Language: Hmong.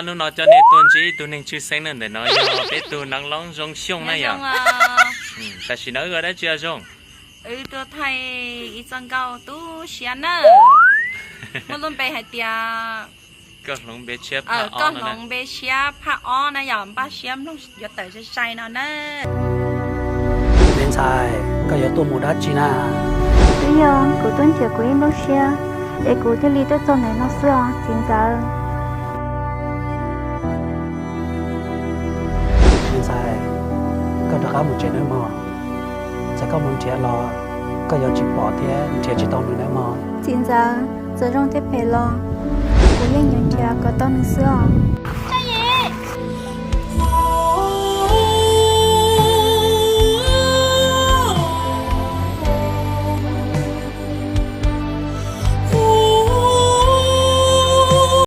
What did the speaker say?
Hnub no coj nej tuaj ntsib ib tug neeg tshwj xeeb na, ntawm no yog peb tug Neev Loob Zoo Xyooj na yom. Tam sim no wb ua dab tsi os Zoo? Wb tuaj thaij ib txoj nkauj tu siab na, muaj lub npe hais tias Koj hloov npe tshiab phaj ob no na yom, npaj siab mloog yuav tawm sai sai no na. Me ntxhais, koj yuav tuaj mus dab tsi na? Twb yog kuv tuaj nrhiav kuv ib nplooj siab, es kuv thiaj li tuaj txog ntawm no xwb os txiv ntxawm. Me ntxhais, koj rov qab mus tsev nawb mog. Txawm koj mus nrhiav los koj yuav tsis pom thiab nrhiav tsis tau nws nawb mog. Txiv ntxawm, txawm zoo thiab phem los kuv yeej yuav nrhiav kom tau nws xwb os.